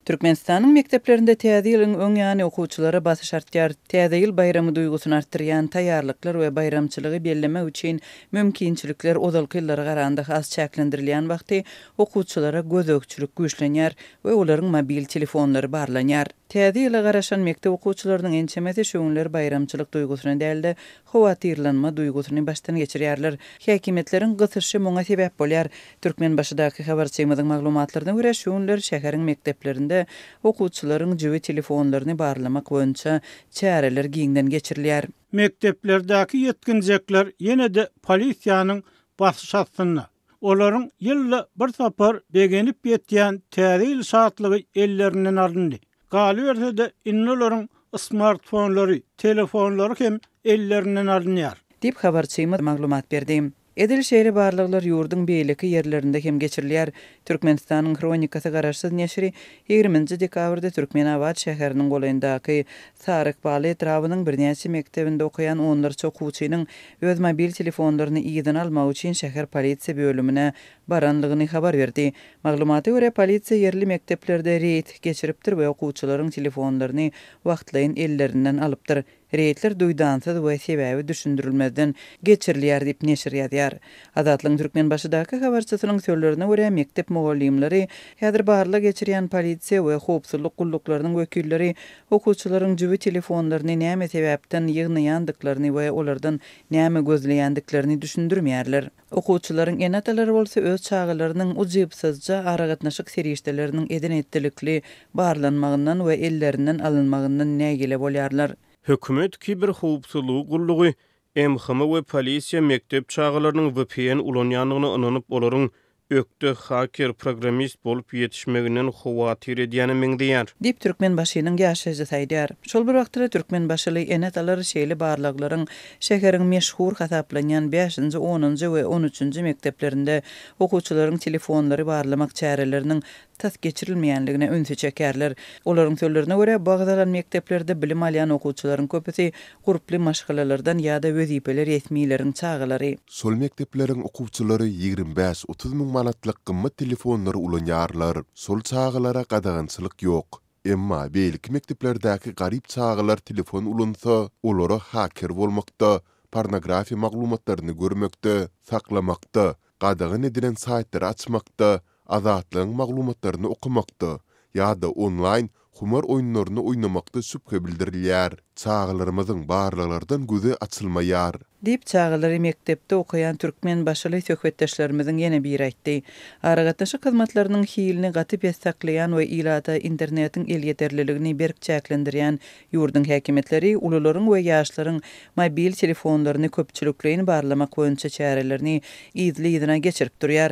Türkmenistanyň mekdeplerinde Täze ýylyň öň ýany okuwçylara basyş artýar. Täze ýyl baýramy duýgusyny artdyrýan taýýarlyklar we baýramçylygy bellemek üçin mümkinçilikler ozalky ýyllara garanda has çäklendirilýän wagty okuwçylara gözegçilik güýçlenýär we olaryň mobil telefonlary barlanýar. Täze ýyla garaşan mekdep okuwçylarynyň ençemesi şu günler baýramçylyk duýgusyny däl-de, howatyrlanma duýgusyny başdan geçirýärler. Häkimiýetleriň gysyşy muňa sebäp bolýar. Türkmenbaşydaky habarçymyzyň maglumatlaryna görä, şu günler şäheriň mekdeplerinde okuwçylaryň jübi telefonlaryny barlamak boýunça çäreler giňden geçirilýär. Mekdeplerdäki ýetginjekler ýene-de polisiýanyň basyş astynda. Olaryň ýylda bir sapar begenip ýetýän Täze ýyl şatlygy ellerinden alyndy. Galyberse-de, indi olaryň smartfonlary, telefonlary hem ellerinden alynýar. Diýip, habarçymyz maglumat berdi. Edil şeýle barlaglar ýurduň beýleki ýerlerinde hem geçirilýär. Türkmenistanyň Hronikasy garaşsyz neşiri ýigriminji dekabrda Türkmenabat şäheriniň golaýyndaky Sarykbaly etrabynyň birnäçe mekdebinde okaýan onlarça okuwçynyň öz mobil telefonlaryny yzyna almak üçin şäher polisiýa bölümine baranlygyny habar berdi. Maglumata görä, polisiýa ýerli mekdeplerde reýd geçiripdir we okuwçylaryň telefonlaryny wagtlaýyn ellerinden alypdyr. Reýdler duýdansyz we sebäbi düşündirilmezden geçirilýär diýip, neşir ýazýar. Azatlygyň Türkmenbaşydaky habarçysynyň sözlerine görä, mekdep mugallymlary, häzir barlag geçirýän polisiýa we howpsuzlyk gulluklarynyň wekilleri okuwçylaryň jübi telefonlaryny näme sebäpden ýygnaýandyklaryny we olardan näme gözleýändiklerini düşündirmeýärler. Okuwçylaryň ene-atalary bolsa öz çagalarynyň ujypsyzja aragatnaşyk serişdeleriniň eden-etdilikli barlanmagyndan we ellerinden alynmagyndan nägile bolýarlar. Hökümet kiberhowpsuzlygy gullugy, MHM we polisiýa mekdep çagalarynyň vpn ulanýandygyna ynanyp, olaryň ökde haker, programmist bolup ýetişmeginden howatyr edýäne meňzeýär. Diýip, Türkmenbaşynyň ýaşaýjysy aýdýar. Şol bir wagtda-da türkmenbaşyly ene-atalar şeýle barlaglaryň şäheriň meşhur hasaplanýan bäşinji, onunjy we on üçünji mekdeplerinde okuwçylaryň telefonlary barlamak çäreleriniň tas geçirilmeýänligine ünsi çekýärler. Olaryň sözlerine görä, bu agzalan mekdeplerde bilim alýan okuwçylaryň köpüsi gurply maşgalalardan ýa-da wezipeli resmileriň çagalary. Şol mekdepleriň okuwçylary 25-30 müň manatlyk gymmat telefonlary ulanýarlar. Şol çagalara gadagançylyk ýok. Emma beýleki mekdeplerdäki garyp çagalar telefon ulansa, olara haker bolmakda, pornografiýa maglumatlaryny görmekde, saklamakda, gadagan edilen saýtlary açmakda, Azatlygyň maglumatlaryny okamakda ýa-da onlaýn humar oýunlaryny oýnamakda şübhe bildirilýär. Çagalarymyzyň barlaglardan gözi açylmaýar. Diýip, çagalary mekdepde okaýan türkmenbaşyly söhbetdeşlerimiziň ýene biri aýtdy. Aragatnaşyk hyzmatlarynyň hilini gaty pes saklaýan we ilata internetiň elýeterliligini berk çäklendirýän ýurduň häkimiýetleri ulularyň we ýaşlaryň mobil telefonlaryny köpçülikleýin barlamak boýunça çärelerini yzly-yzyna geçirip durýar.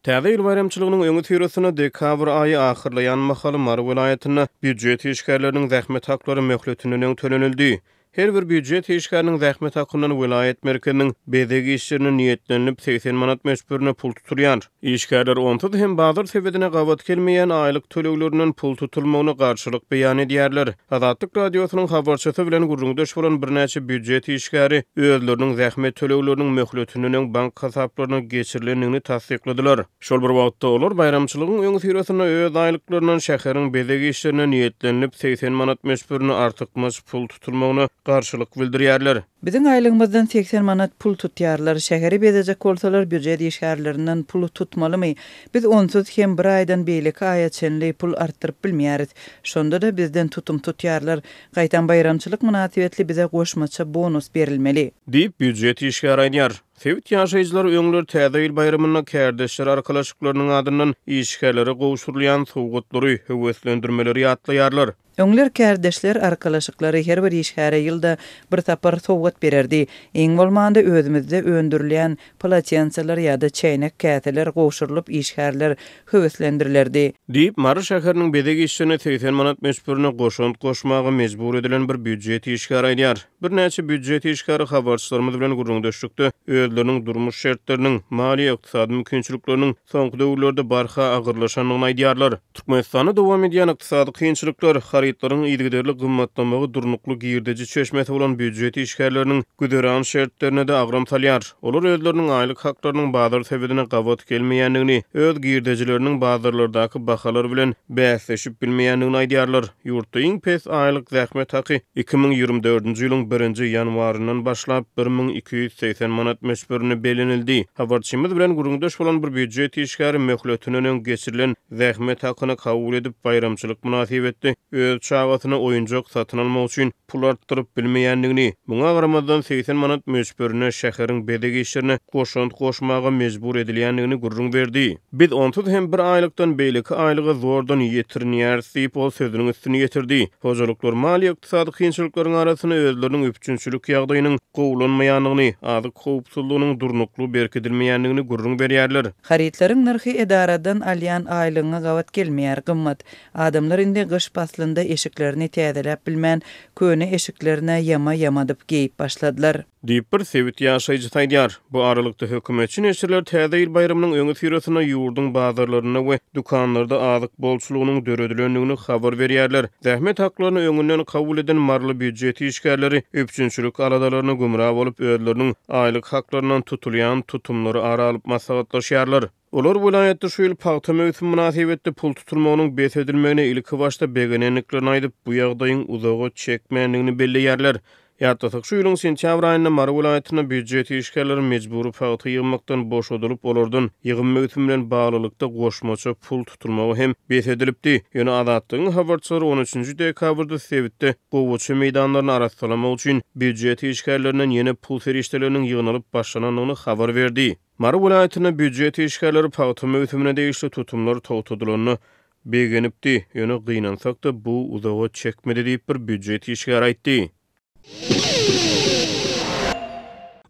Täze ýyl baýramçylygynyň öňüsyrasynda dekabr aýy ahyrlaýan mahaly Mary welaýatynda býujet işgärleriniň zähmet haklary möhletinden öň tölenildi. Her bir býujet işgäriniň zähmet hakyndan welaýat merkeziniň bezeg işlerine niýetlenilip 80 manat möçberinde pul tutulýar. Işgärler onsuz hem bazar sebedine gabat gelmeýän aýlyk töleglerinden pul tutulmagyna garşylyk beýan edýärler. Azatlyk Radiosynyň habarçysy bilen gürrüňdeş bolan birnäçe býujet işgäri özleriniň zähmet tölegleriniň möhletinden öň bank hasaplaryna geçirilendigini tassykladylar. Şol bir wagtda, olar baýramçylygyň öňüsyrasynda öz aýlyklaryndan şäheriň bezeg işlerine niýetlenilip 80 manat möçberinde artykmaç pul tutulmagyna garşylyk bildirýärler. Biziň aýlygymyzdan 80 manat pul tutýarlar. Şäheri bezejek bolsalar, býujet işgärlerinden pul tutmalymy? Biz onsuz hem bir aýdan beýleki aýa çenli pul artdyryp bilmeýäris. Şonda-da bizden tutum tutýarlar. Gaýtam baýramçylyk mynasybetli bize goşmaça bonus berilmeli. Diýip, býujet işgäri aýdýar. Sebit ýaşaýjylary öňler Täze ýyl baýramynda kärdeşler arkalaşyklarynyň adyndan işgärlere gowşurylýan sowgatlary, höweslendirmeleri ýatlaýarlar. Öňler kärdeşler arkalaşyklary her bir işgäre ýylda bir sapar sowgat bererdi. Iň bolmanda özümizde öndürilýän polotensalar ýa-da çäýnek-käseler gowşurylyp işgärler höweslendirilerdi. Diýip, Mary şäheriniň bezeg işlerine 80 manat möçberinde goşant goşmaga mejbur edilen bir býujet işgäri aýdýar. Birnäçe býujet işgäri habarçylarymyz bilen gürrüňdeşlikde öz. özleriniň durmuş şertleriniň, maliýe-ykdysady mümkinçilikleriniň soňky döwürlerde barha agyrlaşandygyny aýdýarlar. Türkmenistanda dowam edýän ykdysady kynçylyklar, harytlaryň yzygiderli gymmatlamagy durnukly girdeji çeşmesi bolan býujet işgärleriniň güzeran şertlerine-de agram salýar. Olar özleriniň aýlyk haklarynyň bazar sebedine gabat gelmeýändigini, öz girdejileriniň bazarlardaky bahalar bilen bäsleşip bilmeýändigini aýdýarlar. Ýurtda iň pes aýlyk zähmet haky 2024-nji ýylyň birinji ýanwaryndan başlap 1280 manat möçberinde bellenildi. Habarçymyz bilen gürrüňdeş bolan bir býujet işgäri möhletinden öň geçirilen zähmet hakyny kabul edip, baýramçylyk mynasybetli öz çagasyna oýunjak satyn almak üçin pul artdyryp bilmeýändigini, muňa garamazdan 80 manat möçberinde şäheriň bezeg işlerine goşant goşmaga mejbur edilýändigini gürrüň berdi. Biz onsuz hem bir aýlykdan beýleki aýlyga zordan ýetirinýäris diýip, ol sözüniň üstüni ýetirdi. Hojalyklar maliýe-ykdysady kynçylyklaryň arasynda özleriniň üpjünçilik ýagdaýynyň gowulanmaýandygyny, azyk howpsuzlygynyň durnukly berkidilmeýändigini gürrüň berýärler. Harytlaryň nyrhy edaradan alýan aýlygyňa gabat gelmeýär, gymmat. Adamlar indi gyş paslynda eşiklerini täzeläp bilmän, köne eşiklerine ýama ýamadyp geýip başladylar. Diýip, bir sebit ýaşaýjysy aýdýar. Bu aralykda, hökümetçi neşirler Täze ýyl baýramynyň öňüsyrasynda ýurduň bazarlarynda we dükanlarda azyk bolçulygynyň döredilendigini habar berýärler. Zähmet haklaryny öňünden kabul eden maryly býujet işgärleri üpjünçilik aladalaryna gümra bolup, özleriniň aýlyk haklaryndan tutulýan tutumlary ara alyp maslahatlaşýarlar. Olar welaýatda şu ýyl pagta möwsümi mynasybetli pul tutulmagynyň bes edilmegine ilkibaşda begenendiklerini aýdyp, bu ýagdaýyň uzaga çekmändigini belleýärler. Ýatlasak, şu ýylyň sentýabr aýynda Mary welaýatynda býujet işgärleri mejbury pagta ýygmakdan boşadylyp, olardan ýygym möwsümi bilen baglylykda goşmaça pul tutulmagy hem bes edilipdi. Ýöne Azatlygyň habarçylary on üçünji dekabrda sebitde gowaça meýdanlaryny arassalamak üçin býujet işgärlerinden ýene pul serişdeleriniň ýygnalyp başlanandygyny habar berdi. Mary welaýatynda býujet işgärleri pagta möwsümine degişli tutumlar togtadylanda begenipdi, ýöne gynansak-da, bu uzaga çekmedi diýip, bir býujet işgäri aýtdy.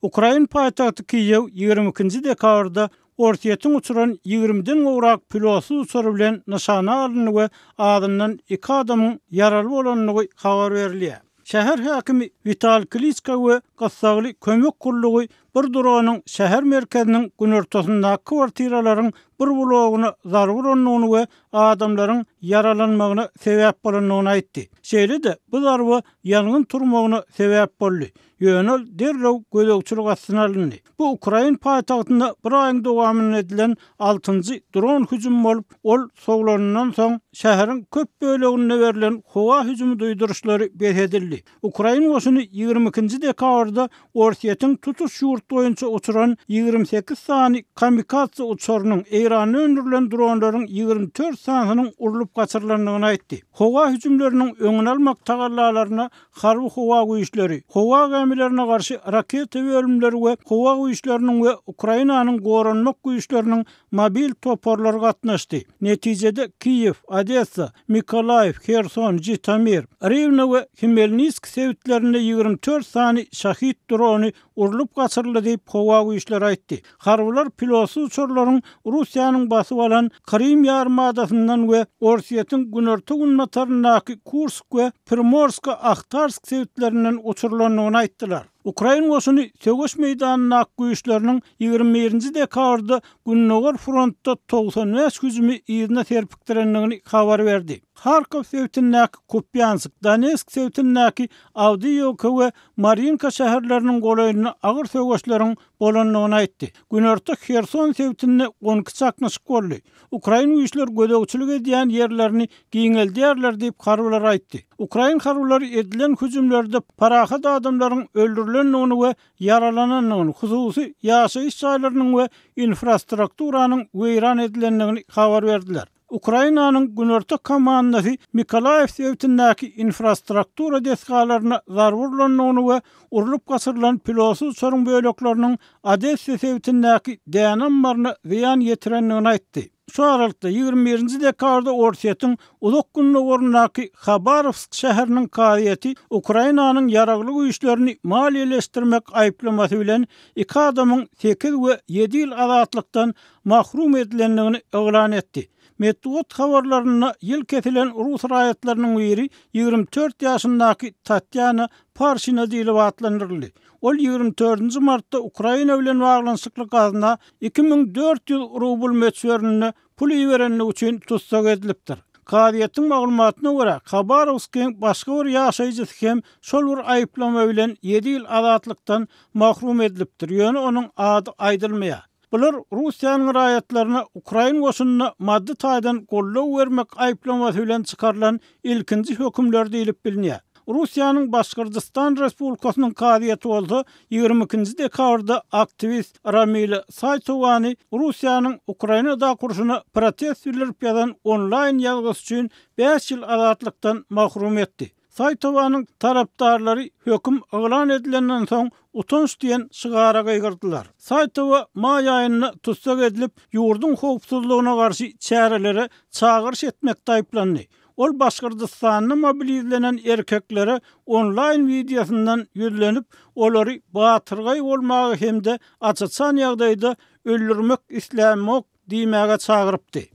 Ukrain paýtagty Kiýew 22 nji dekabrda Orsýetiň uçuran ýigrimiden gowrak pilotsyz uçary bilen nyşana alyndy we azyndan iki adamyň ýaraly bolandygy habar berilýär. Şäher häkimi Wital Kliçka we gyssagly kömek gullugy bir dronyň şäher merkeziniň günortasyndaky kwartiralaryň bir blogyna zarba urandygyny we adamlaryň ýaralanmagyna sebäp bolandygyny aýtdy. Şeýle-de, bu zarba ýangyn turmagyna sebäp boldy. Ýöne ol derrew gözegçilik astyna alyndy. Bu ukrain paýtagtynda bir aýyň dowamynda edilen altynjy dron hüjümi bolup, ol sowlanyndan soň şäheriň köp böleginde berlen howa hüjümi duýduryşlary bes edildi. Ukrain goşuny 22 nji dekabrda Orsýetiň tutuş ýurt boýunça uçuran 28 sany kamikadze uçarynyň, Eýranda öndürilen dronlaryň 24 sanysynyň urlup gaçyrylandygyny aýtdy. Howa hüjümleriniň öňüni almak tagallalaryna Harby howa güýçleri, howa gämilerine garşy raketa bölümleri we howa güýçleriniň we Ukrainanyň goranmak güýçleriniň mobil toparlary gatnaşdy. Netijede Kiýew, Odessa, Mykolaýiw, Herson, Žitomir, Riwne we Hmelnitsk sebitlerinde 24 sany Şahid drony urlup gaçyryldy diýip, howa güýçleri aýtdy. Harbylar pilotsyz uçarlaryň Russiýanyň basyp alan Krym ýarymadasyndan we Orsýetiň günorta-günbataryndaky Kursk we Primorsko-Ahtarsk sebitlerinden uçurylandygyny aýtdylar. Ukrain goşuny söweş meýdanyndaky güýçleriniň 21 nji dekabrda Gündogar frontda 95 hüjümi yzyna serpikdirendigini habar berdi. Harkow sebitindäki Kupýansk, Donetsk sebitindäki Awdiýewka we Marinka şäherleriniň golaýynda agyr söweşleriň bolandygyny aýtdy. Günorta Herson sebitinde 12 çaknyşyk boldy. Ukrain güýçleri gözegçilik edýän ýerlerini giňeldýärler diýip, harbylar aýtdy. Ukrain harbylary edilen hüjümlerde parahat adamlaryň öldürilendigini we ýaralanandygyny, hususy ýaşaýyş jaýlarynyň we infrastrukturanyň weýran edilendigini habar berdiler. Ukrainanyň Günorta komandasy Mykolaýiw sebitindäki infrastruktura desgalaryna zarba urlandygyny we urlup gaçyrylan pilotsyz uçaryň bölekleriniň Odessa sebitindäki däne ammaryna zyýan ýetirendigini aýtdy. Şu aralykda, 21 nji dekabrda Orsýetiň Uzak Gündogaryndaky Habarowsk şäheriniň kazyýeti Ukrainanyň ýaragly güýçlerini maliýeleşdirmek aýyplamasy bilen iki adamyň sekiz we ýedi ýyl azatlykdan. mahrum edilendigini yglan etdi. Metbugat habarlarynda ýyl kesilen rus raýatlarynyň biri 24 ýaşyndaky Tatýana Parşina diýlip atlandyryldy. Ol 24-nji martda Ukraina bilen baglanyşykly gazna 2400 rubl möçberinde pul iberenligi üçin tussag edilipdir. Kazyýetiň maglumatyna görä, Habarowskyň başga bir ýaşaýjysy hem şol bir aýyplama bilen ýedi ýyl azatlykdan mahrum edilipdir, ýöne onuň ady aýdylmaýar. Bular Russiýanyň raýatlaryna ukrain goşunyna maddy taýdan goldaw bermek aýyplamasy bilen çykarylan ilkinji hökümler diýlip bilinýär. Russiýanyň Başgyrdystan Respublikasynyň kazyýeti bolsa 22-nji dekabrda aktiwist Ramile Saýtowany Russiýanyň Ukrainadaky urşuna protest bildirip ýazan onlaýn ýazgysy üçin bäş ýyl azatlykdan mahrum etdi. Saýtowanyň tarapdarlary höküm yglan edilenden soň Utanç diýen şygara gygyrdylar. Saýtowa maý aýynda tussag edilip, ýurduň howpsuzlygyna garşy çärelere çagyryş etmekde aýyplandy. Ol Başgyrdystanda mobilizlenen erkeklere onlaýn wideosyndan ýüzlenip, olary batyrgaý bolmaga hem-de aç-açan ýagdaýda öldürmek islämok diýmäge çagyrypdy.